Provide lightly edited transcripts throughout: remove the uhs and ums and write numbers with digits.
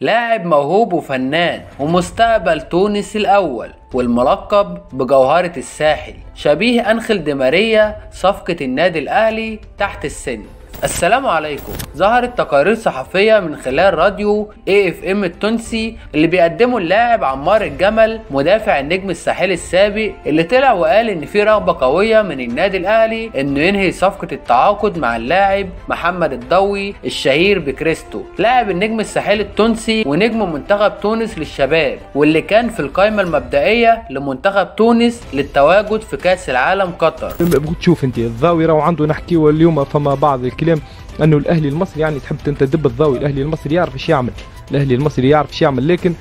لاعب موهوب وفنان ومستقبل تونس الأول والملقب بجوهرة الساحل، شبيه أنخيل دي ماريا صفقة النادي الأهلي تحت السن. السلام عليكم. ظهرت تقارير صحفية من خلال راديو AFM التونسي اللي بيقدمه اللاعب عمار الجمل مدافع النجم الساحلي السابق، اللي طلع وقال ان في رغبة قوية من النادي الاهلي انه ينهي صفقة التعاقد مع اللاعب محمد الضوي الشهير بكريستو، لاعب النجم الساحلي التونسي ونجم منتخب تونس للشباب، واللي كان في القائمة المبدئية لمنتخب تونس للتواجد في كأس العالم قطر. تشوف انت الضاوي راهو عنده، نحكيو اليوم فما بعض الكلام انه الاهلي المصري يعني تحب تنتدب الضوي، الاهلي المصري يعرف ايش يعمل، الاهلي المصري يعرف ايش يعمل، لكن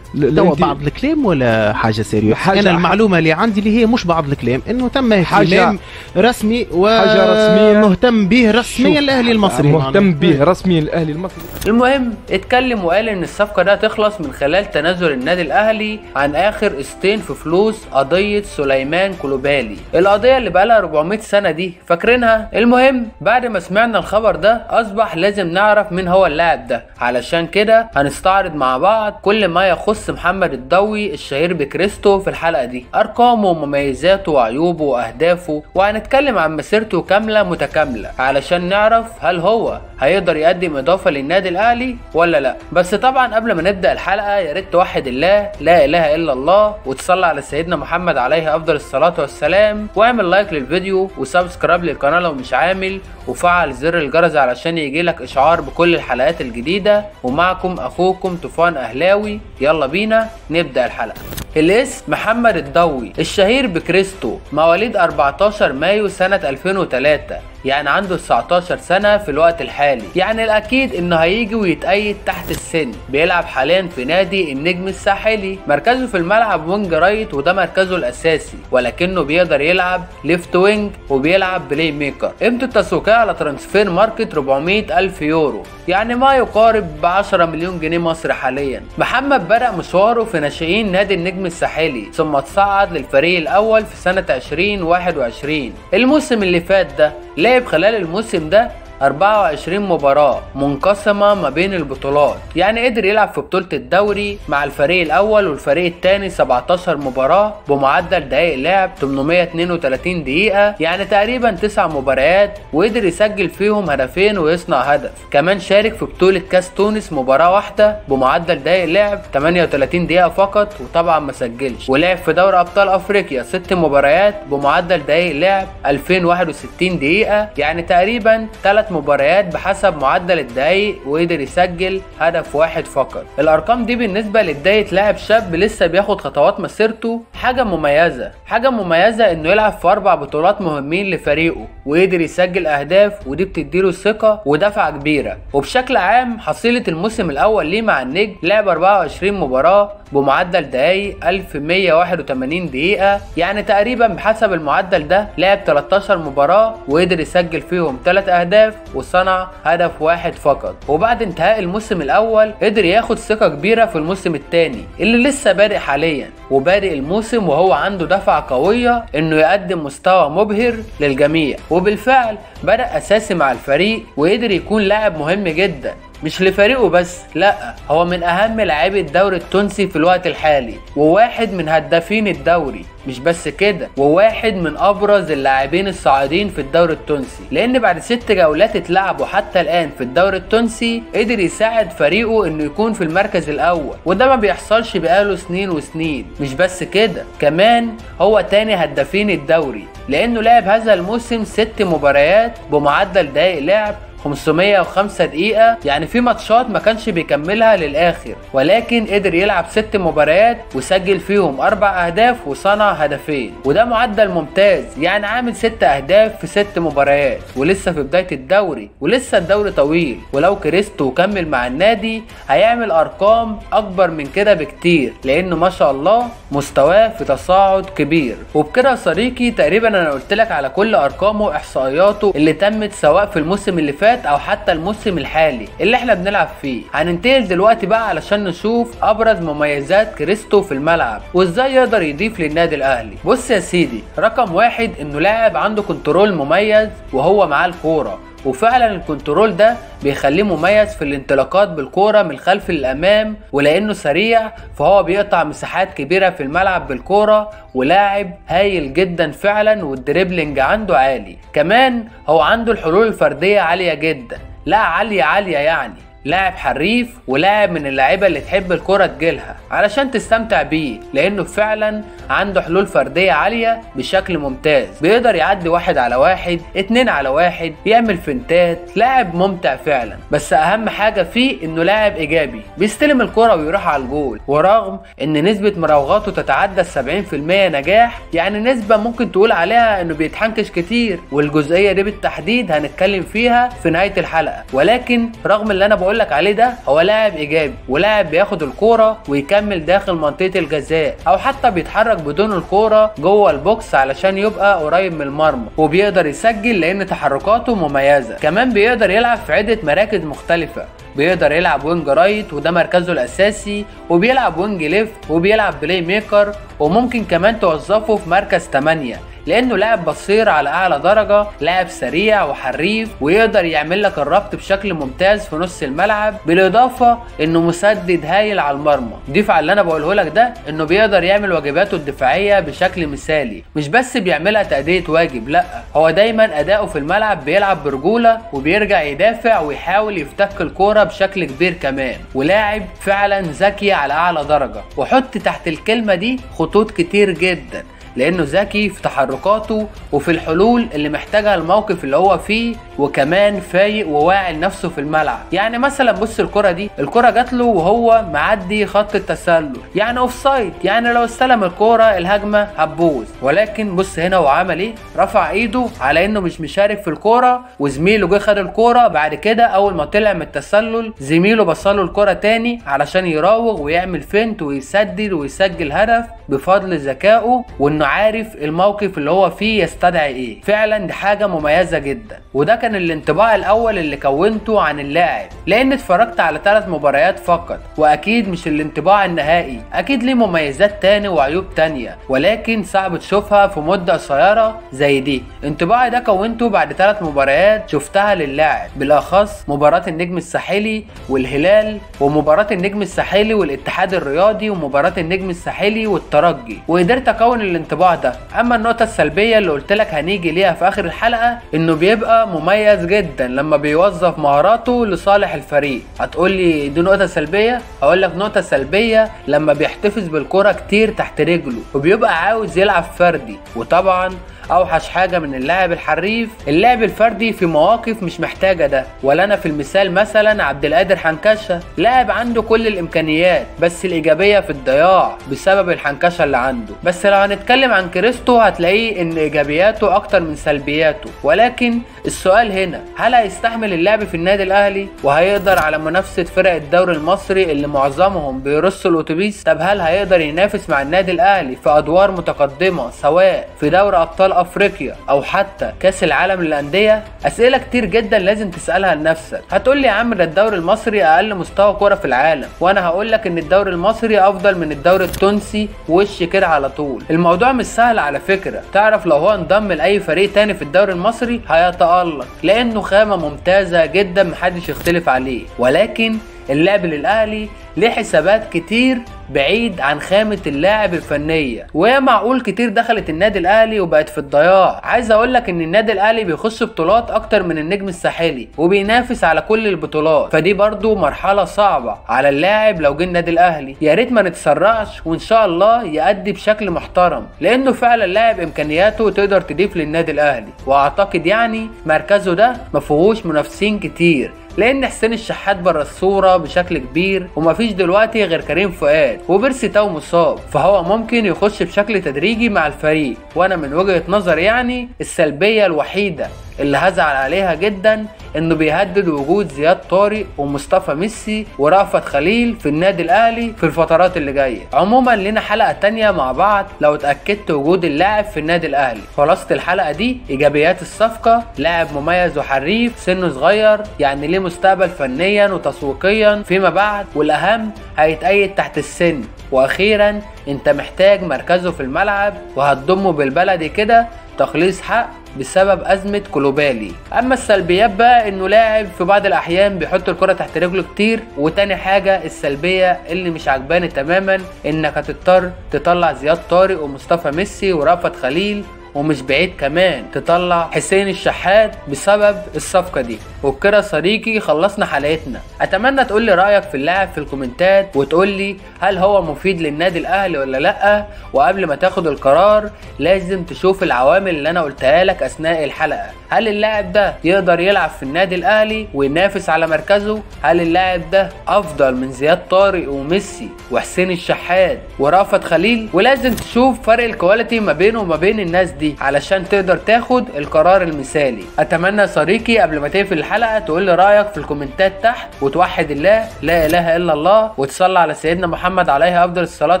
توا بعض الكلام ولا حاجة sérieux؟ انا المعلومة اللي عندي اللي هي مش بعض الكلام، انه تم اهتمام رسمي ومهتم به رسميا الاهلي المصري، مهتم به رسميا الاهلي المصري. المهم اتكلم وقال ان الصفقة ده تخلص من خلال تنازل النادي الاهلي عن اخر قسطين في فلوس قضية سليمان كولوبالي، القضية اللي بقالها 400 سنة دي، فاكرينها؟ المهم بعد ما سمعنا الخبر ده اصبح لازم نعرف مين هو اللاعب ده، علشان كده هنستعرض مع بعض كل ما يخص محمد الضوي الشهير بكريستو في الحلقة دي، أرقامه ومميزاته وعيوبه وأهدافه، وهنتكلم عن مسيرته كاملة متكاملة علشان نعرف هل هو هيقدر يقدم إضافة للنادي الأهلي ولا لا. بس طبعا قبل ما نبدأ الحلقة يا ريت توحد الله، لا إله إلا الله، وتصلي على سيدنا محمد عليه أفضل الصلاة والسلام، واعمل like للفيديو و subscribe للقناة لو مش عامل، وفعل زر الجرس علشان يجيلك إشعار بكل الحلقات الجديدة. ومعكم أخوكم طوفان أهلاوي، يلا بينا نبدأ الحلقة. الاسم محمد الضوي الشهير بكريستو، مواليد 14 مايو سنة 2003، يعني عنده 19 سنة في الوقت الحالي، يعني الأكيد إنه هيجي ويتأيد تحت السن. بيلعب حاليا في نادي النجم الساحلي، مركزه في الملعب wing right وده مركزه الأساسي، ولكنه بيقدر يلعب left wing وبيلعب playmaker. قيمته التسويقية على Transfermarkt 400 ألف يورو، يعني ما يقارب ب 10 مليون جنيه مصري حاليا. محمد بدأ مشواره في ناشئين نادي النجم الساحلي، ثم تصعد للفريق الأول في سنة 2021 الموسم اللي فات ده. لعب خلال الموسم ده 24 مباراة منقسمة ما بين البطولات، يعني قدر يلعب في بطولة الدوري مع الفريق الأول والفريق الثاني 17 مباراة بمعدل دقائق لعب 832 دقيقة، يعني تقريبا 9 مباريات، وقدر يسجل فيهم هدفين ويصنع هدف. كمان شارك في بطولة كاس تونس مباراة واحدة بمعدل دقائق لعب 38 دقيقة فقط، وطبعا ما سجلش. ولعب في دوري أبطال أفريقيا 6 مباريات بمعدل دقائق لعب 2061 دقيقة، يعني تقريبا 3 مباريات بحسب معدل الدقايق، وقدر يسجل هدف واحد فقط. الارقام دي بالنسبة لبداية لاعب شاب لسه بياخد خطوات مسيرته حاجة مميزة، حاجة مميزة انه يلعب في 4 بطولات مهمين لفريقه وقدر يسجل اهداف، ودي بتديله ثقة ودفعه كبيرة. وبشكل عام حصيله الموسم الاول ليه مع النجم، لعب 24 مباراة بمعدل دقايق 1181 دقيقة، يعني تقريبا بحسب المعدل ده لعب 13 مباراة وقدر يسجل فيهم 3 اهداف وصنع هدف واحد فقط. وبعد انتهاء الموسم الاول قدر ياخد ثقة كبيرة في الموسم الثاني اللي لسه بادئ حاليا، وبادئ الموسم وهو عنده دفعة قوية انه يقدم مستوى مبهر للجميع، وبالفعل بدأ اساسي مع الفريق وقدر يكون لاعب مهم جدا، مش لفريقه بس، لا هو من اهم لاعبي الدوري التونسي في الوقت الحالي، وواحد من هدافين الدوري. مش بس كده، وواحد من ابرز اللاعبين الصاعدين في الدوري التونسي، لان بعد 6 جولات اتلعبوا حتى الان في الدوري التونسي قدر يساعد فريقه انه يكون في المركز الاول، وده ما بيحصلش بقاله سنين وسنين. مش بس كده، كمان هو تاني هدافين الدوري، لانه لعب هذا الموسم 6 مباريات بمعدل دقائق لعب 505 دقيقة، يعني في ماتشات ما كانش بيكملها للآخر، ولكن قدر يلعب 6 مباريات وسجل فيهم 4 أهداف وصنع هدفين، وده معدل ممتاز، يعني عامل 6 أهداف في 6 مباريات، ولسه في بداية الدوري ولسه الدوري طويل، ولو كريستو كمل مع النادي هيعمل أرقام أكبر من كده بكتير، لأنه ما شاء الله مستواه في تصاعد كبير. وبكده يا صديقي تقريبا أنا قلت لك على كل أرقامه وإحصائياته اللي تمت سواء في الموسم اللي فات او حتى الموسم الحالي اللي احنا بنلعب فيه. هننتقل دلوقتي بقى علشان نشوف ابرز مميزات كريستو في الملعب وازاي يقدر يضيف للنادي الاهلي. بص يا سيدي، رقم 1 انه لاعب عنده control مميز وهو معاه الكورة، وفعلا ال control ده بيخليه مميز في الانطلاقات بالكورة من الخلف للامام، ولانه سريع فهو بيقطع مساحات كبيرة في الملعب بالكورة، ولاعب هايل جدا فعلا، وال dribbling عنده عالي. كمان هو عنده الحلول الفردية عالية جدا، لا عالية عالية يعني، لاعب حريف ولاعب من اللعيبة اللي تحب الكرة تجيلها علشان تستمتع بيه، لانه فعلا عنده حلول فردية عالية بشكل ممتاز، بيقدر يعدي 1 على 1، 2 على 1، يعمل فنتات، لاعب ممتع فعلا. بس اهم حاجة فيه انه لاعب ايجابي، بيستلم الكرة ويروح على الجول، ورغم ان نسبة مراوغاته تتعدى 70% نجاح، يعني نسبة ممكن تقول عليها انه بيتحنكش كتير، والجزئية دي بالتحديد هنتكلم فيها في نهاية الحلقة. ولكن رغم اللي انا بقول لك عليه ده، هو لاعب ايجابي ولاعب بياخد الكورة ويكمل داخل منطقة الجزاء، او حتى بيتحرك بدون الكورة جوه ال box علشان يبقى قريب من المرمى، وبيقدر يسجل لان تحركاته مميزة. كمان بيقدر يلعب في عده مراكز مختلفة، بيقدر يلعب wing right وده مركزه الاساسي، وبيلعب wing left، وبيلعب playmaker، وممكن كمان توظفه في مركز 8 لانه لاعب بصير على اعلى درجه، لاعب سريع وحريف، ويقدر يعمل لك الربط بشكل ممتاز في نص الملعب، بالاضافة انه مسدد هايل على المرمى. ضيف على اللي انا بقوله لك ده انه بيقدر يعمل واجباته الدفاعية بشكل مثالي، مش بس بيعملها تادية واجب، لا هو دايما اداؤه في الملعب بيلعب برجوله، وبيرجع يدافع ويحاول يفتك الكورة بشكل كبير كمان، ولاعب فعلا ذكي على اعلى درجه، وحط تحت الكلمة دي خطوط كتير جدا، لانه ذكي في تحركاته وفي الحلول اللي محتاجها الموقف اللي هو فيه، وكمان فايق وواعي لنفسه في الملعب. يعني مثلا بص الكرة دي، الكرة جات له وهو معدي خط التسلل، يعني offside، يعني لو استلم الكرة الهجمة هتبوظ، ولكن بص هنا هو عمل ايه، رفع ايده على انه مش مشارك في الكرة، وزميله جه خد الكرة. بعد كده اول ما طلع من التسلل زميله بصله الكرة تاني علشان يراوغ ويعمل feint ويسدد ويسجل هدف بفضل ذكائه وانه عارف الموقف اللي هو فيه يستدعي ايه. فعلا دي حاجة مميزة جدا، وده كان الانطباع الاول اللي كونته عن اللاعب، لان اتفرجت على 3 مباريات فقط، واكيد مش الانطباع النهائي، اكيد ليه مميزات تاني وعيوب تانية، ولكن صعب تشوفها في مدة قصيرة زي دي. انطباعي ده كونته بعد 3 مباريات شفتها للاعب، بالاخص مباراة النجم الساحلي والهلال، ومباراة النجم الساحلي والاتحاد الرياضي، ومباراة النجم الساحلي والترجي، وقدرت اكون الانطباع ده. اما النقطة السلبية اللي قلت لك هنيجي ليها في اخر الحلقة، انه بيبقى مميز جدا لما بيوظف مهاراته لصالح الفريق. هتقول لي دي نقطة سلبية؟ هقول لك نقطة سلبية لما بيحتفظ بالكرة كتير تحت رجله وبيبقى عاوز يلعب فردي، وطبعا اوحش حاجة من اللاعب الحريف اللاعب الفردي في مواقف مش محتاجه ده. ولا انا في المثال مثلا عبد القادر حنكشه، لاعب عنده كل الامكانيات بس الايجابية في الضياع بسبب الحنكشه اللي عنده. بس لو هنتكلم عن كريستو هتلاقيه ان ايجابياته اكتر من سلبياته، ولكن السؤال هنا هل هيستحمل اللعب في النادي الاهلي وهيقدر على منافسه فرق الدوري المصري اللي معظمهم بيرصوا الاتوبيس؟ طب هل هيقدر ينافس مع النادي الاهلي في ادوار متقدمة سواء في دوري ابطال افريقيا او حتى كاس العالم للاندية؟ اسئلة كتير جدا لازم تسالها لنفسك. هتقول لي يا عم ده الدوري المصري اقل مستوى كورة في العالم، وانا هقول لك ان الدوري المصري افضل من الدوري التونسي وش كده على طول. الموضوع مش سهل على فكرة، تعرف لو هو انضم لاي فريق تاني في الدوري المصري هيتالق لانه خامة ممتازة جدا محدش يختلف عليه، ولكن اللعب للاهلي ليه حسابات كتير بعيد عن خامة اللاعب الفنية، وهي معقول كتير دخلت النادي الاهلي وبقت في الضياع. عايز اقولك ان النادي الاهلي بيخش بطولات اكتر من النجم الساحلي وبينافس على كل البطولات، فدي برضو مرحلة صعبة على اللاعب لو جه النادي الاهلي. يا ريت ما نتسرعش وان شاء الله يأدي بشكل محترم، لانه فعلا لاعب امكانياته تقدر تضيف للنادي الاهلي، واعتقد يعني مركزه ده مفيهوش منافسين كتير لان حسين الشحات بره الصورة بشكل كبير، ومفيش دلوقتي غير كريم فؤاد وبيرسي تاو مصاب، فهو ممكن يخش بشكل تدريجي مع الفريق. وانا من وجهه نظري يعني السلبية الوحيدة اللي هزعل عليها جدا انه بيهدد وجود زياد طارق ومصطفى ميسي ورأفت خليل في النادي الاهلي في الفترات اللي جاية. عموما لنا حلقة تانية مع بعض لو اتاكدت وجود اللاعب في النادي الاهلي. خلاصه الحلقة دي ايجابيات الصفقة: لاعب مميز وحريف، سنة صغير يعني ليه مستقبل فنيا وتسويقيا فيما بعد، والاهم هيتأيد تحت السن، واخيرا انت محتاج مركزه في الملعب وهتضمه بالبلدي كده تخليص حق بسبب ازمة كولوبالي. اما السلبيات بقى انه لاعب في بعض الاحيان بيحط الكره تحت رجله كتير. وتاني حاجة السلبية اللي مش عجباني تماما انك هتضطر تطلع زياد طارق ومصطفى ميسي ورأفت خليل، ومش بعيد كمان تطلع حسين الشحات بسبب الصفقة دي. وبكده صديقي خلصنا حلقتنا. اتمنى تقول لي رايك في اللاعب في الكومنتات، وتقول لي هل هو مفيد للنادي الاهلي ولا لا. وقبل ما تاخد القرار لازم تشوف العوامل اللي انا قلتها لك اثناء الحلقة. هل اللاعب ده يقدر يلعب في النادي الاهلي وينافس على مركزه؟ هل اللاعب ده افضل من زياد طارق وميسي وحسين الشحات ورأفت خليل؟ ولازم تشوف فرق ال quality ما بينه وما بين الناس دي علشان تقدر تاخد القرار المثالي. اتمنى صديقي قبل ما تقفل الحلقة تقول لي رايك في الكومنتات تحت، وتوحد الله لا اله الا الله، وتصلي على سيدنا محمد عليه افضل الصلاة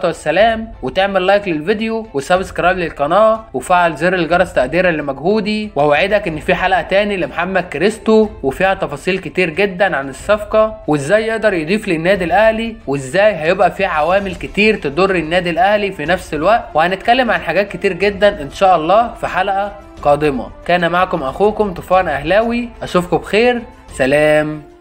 والسلام، وتعمل like للفيديو و subscribe للقناة وفعل زر الجرس تقديرا لمجهودي. واوعدك ان في حلقة تاني لمحمد كريستو وفيها تفاصيل كتير جدا عن الصفقة وازاي يقدر يضيف للنادي الاهلي وازاي هيبقى في عوامل كتير تضر النادي الاهلي في نفس الوقت، وهنتكلم عن حاجات كتير جدا ان شاء الله في حلقة قادمة. كان معكم اخوكم طوفان اهلاوي، اشوفكم بخير، سلام.